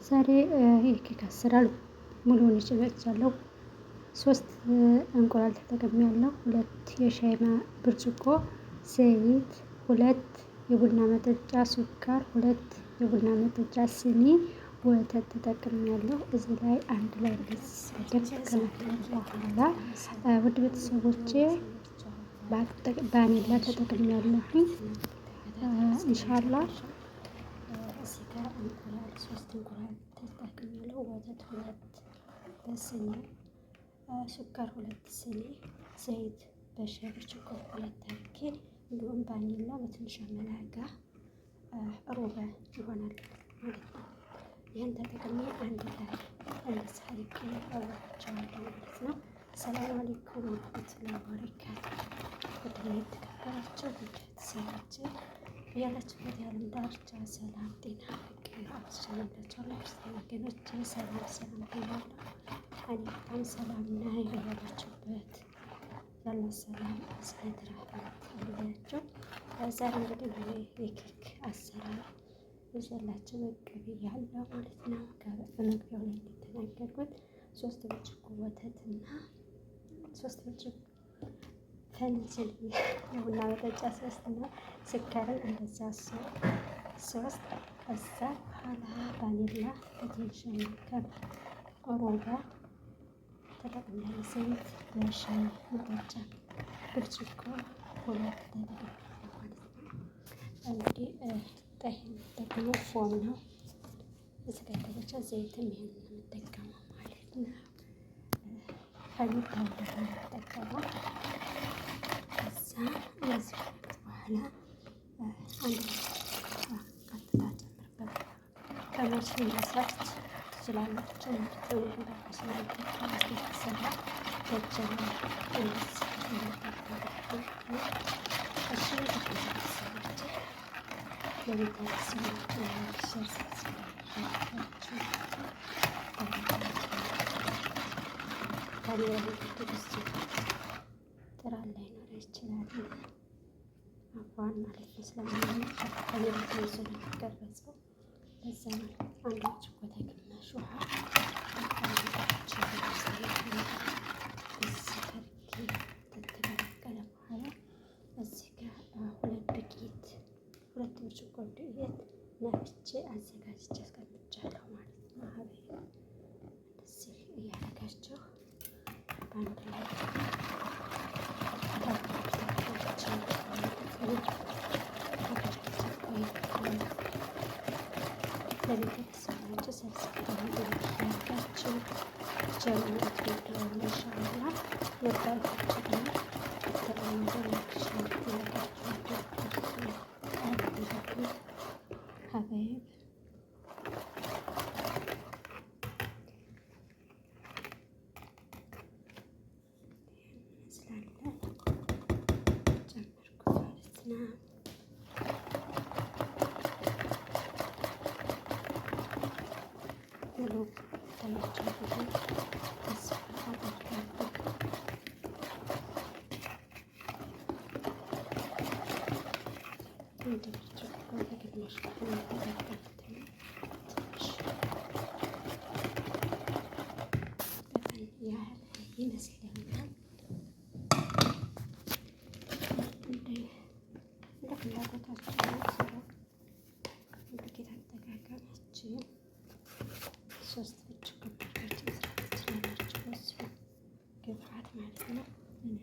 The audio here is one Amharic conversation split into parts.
ዛሬ የኬክ አሰራር ሙሉውን ይዤ መጥቻለሁ። 3 እንቁላል ተጠቅሜያለሁ። 2 የሻይ ብርጭቆ ዘይት፣ 2 የቡና መጠጫ ስኳር፣ 2 የቡና መጠጫ ስኒ ወተት ተጠቅሜያለሁ። እዚህ ላይ አንድ ላይ በደንብ ከመታሁ በኋላ ውድ ቤተሰቦቼ ባኒላ ተጠቅሜያለሁኝ። ኢንሻአላህ እዚህ ጋር እንቁላል 3 እንቁላል ተጠቅሜያለሁ። ወተት 2 በስኒ፣ ስኳር 2 ስኒ፣ ዘይት በሻይ ብርጭቆ 2 አድርጌ እንዲሁም ባኒላ በትንሿ መላጋ ሩብ ይሆናል ማለት ነው። ይህን ተጠቅሜ አንድ ላይ እንደዚህ አድርጌ አዋህጃለሁ ማለት ነው። ሰላም አለይኩም ወራህመቱላሂ ወበረካቱ። ውድና የተከበራችሁ ውድ ቤተሰቦቼ ያላችሁበት የዓለም ዳርቻ ሰላም፣ ጤና፣ ፍቅር አብዝቼላችኋለሁ። ክርስቲያን ወገኖቼ ሰላም ሰላም ብያለሁ። እኔ በጣም ሰላም ነኝ። ያላችሁበት ያለ ሰላም እዝነት ረህመት አይለያችሁ። ዛሬ እንግዲህ የኬክ አሰራር ይዤላችሁ ብቅ ብያለሁ ማለት ነው። በመግቢያው ላይ እንደተናገርኩት 3 ብርጭቆ ወተት እና 3 ብርጭቆ ፈንጅል የቡና መጠጫ 3 እና ስኳርን እንደዛ 3 ከዛ በኋላ ቫኒላ በትንሽ ከሮባ ተጠቅሜያለሁ። ዘይት በሻይ መጠጫ ብርጭቆ 2 ተጠቅሜያለሁ ማለት ነው። እንግዲህ ጠሂን የምጠቀመው ፎም ነው። እዚህ ጋር ተበቻ ዘይትም ይሄን ነው የምጠቀመው ማለት ነው። حليب powder ነው የምጠቀመው። ከዛ እንደዚህ በኋላ አንድ ቀጥታ ጨምርበት። በማሽን መስራት ትችላላችሁ ማለት ነው። ይህን በማሽን ስለተሰራ በእጄ ነው እንደዚህ የምጠቀመው። እሺ ቤተሰቦቼ ለቤታችን like፣ share፣ subscribe ያደርጋችሁ ካሜራ ብዙ ጥራት ላይኖር ይችላል። አፏን ማለት ነው። ስለማይሆን ካሜራ ተይዞ ነው የሚቀረጸው። ለዛ ነው አንድ ብርጭቆ ተግማሽ ውሃ ከተቀላቀለ በኋላ እዚህ ጋር 2 ዱቄት 2 ብርጭቆ ዱቄት ነፍቼ አዘጋጅቼ አስቀምጫለሁ ማለት ነው። አበይ እንደዚህ እያደረጋችሁ በአንድ ላይ ታባብታችሁ ማለት ነው። ለቤተሰባችሁ subscribe እያደረጋችሁ ጀምሩት ቪዲዮውን ኢንሻአላህ። ነባሮች ደግሞ የተለመደው like share እያደረጋችሁ حبايب ይመስላል ጨመርኩት ማለት ነው። ሙሉ ተመቻችሁ ተስፋ አደርጋለሁ። አንድ ብርጭቆ ከግማሽ የተጠቀምኩት ነው። ትንሽ በጣም ያህል ይመስለኛል። እንደ ፍላጎታችሁ ነው። ዱቄት አጠቃቀማችን 3 ብርጭቆ አድርጋችሁ መስራት ትችላላችሁ። በዚሁ ግብአት ማለት ነው። እኔ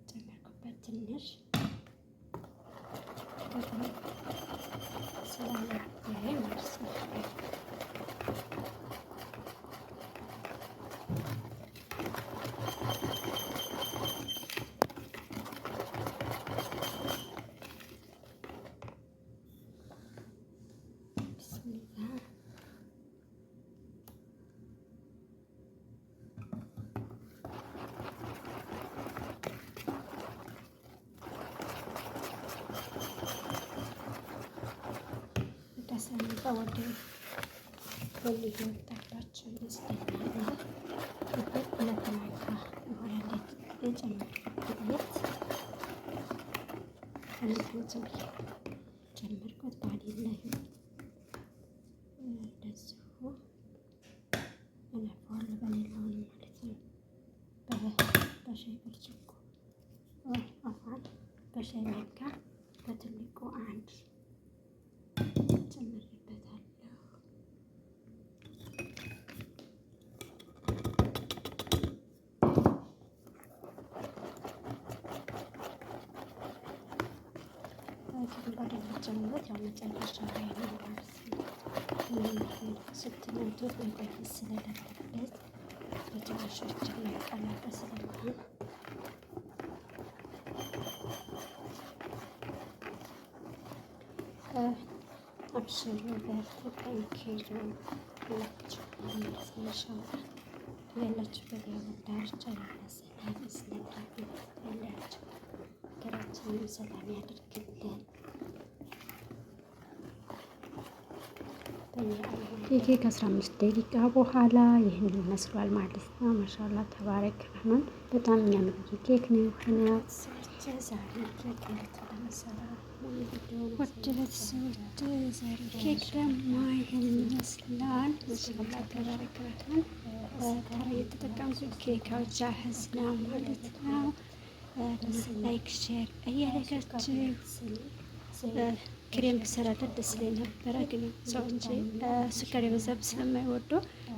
ጨመርኩበት ትንሽ ስላለብኝ ማለት ነው። ቢስሚላህ ወደ ጎን እየወጣባቸው ይመስለኛል። 2 ማንኪያ ይሆናል የጨመርኩት ዱቄት። ጨመርኩት ባኒላ እንደዚሁ እንደዚሁ እነፋዋለሁ በሌላውን ማለት ነው። በሻይ ብርጭቆ አፋን በሻይ ማንኪያ በትልቁ አንድ ጨምሬበታለሁ። baking powder የምትጨምሩት ያው መጨረሻ ላይ ነው ማለት ነው። ስትመቱት መቆየት ስለሌለበት በትንሽ እጅ መቀላቀል ስለሚሆን አብሽሩ፣ በርቱ፣ ጠንክሩ እላችኋለሁ ማለት ነው። ኢንሻአላህ ያላችሁበት የዓለም ዳርቻ ያለ ሰላም እዝነት ረህመት አይለያችሁ። ሀገራችንን ሰላም ያድርግልን። የኬክ 15 ደቂቃ በኋላ ይህን ይመስሏል ማለት ነው። ማሻላ ተባረክ ረህማን በጣም የሚያምር ኬክ ነው የሆነው። ውድ ቤተሰቦች ዛሬ ኬክ ደግሞ ይህን ይመስላል። ማሻላ ተባረክ ረህማን ተራ እየተጠቀምኩት ኬካው جاهز ነው ማለት ነው። like share እያደረጋችሁ ክሬም ብሰራለት ደስ ይለኝ ነበረ፣ ግን ሰዎች ስኳር የበዛበት ስለማይወዱ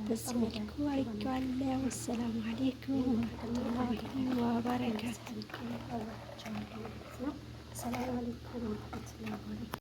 በዚህ መልኩ አድርጌዋለሁ። ወሰላሙ አሌይኩም ወረህመቱላሂ ወበረካቱ። ሰላም አለይኩም ወረህመቱላሂ ወበረካቱ።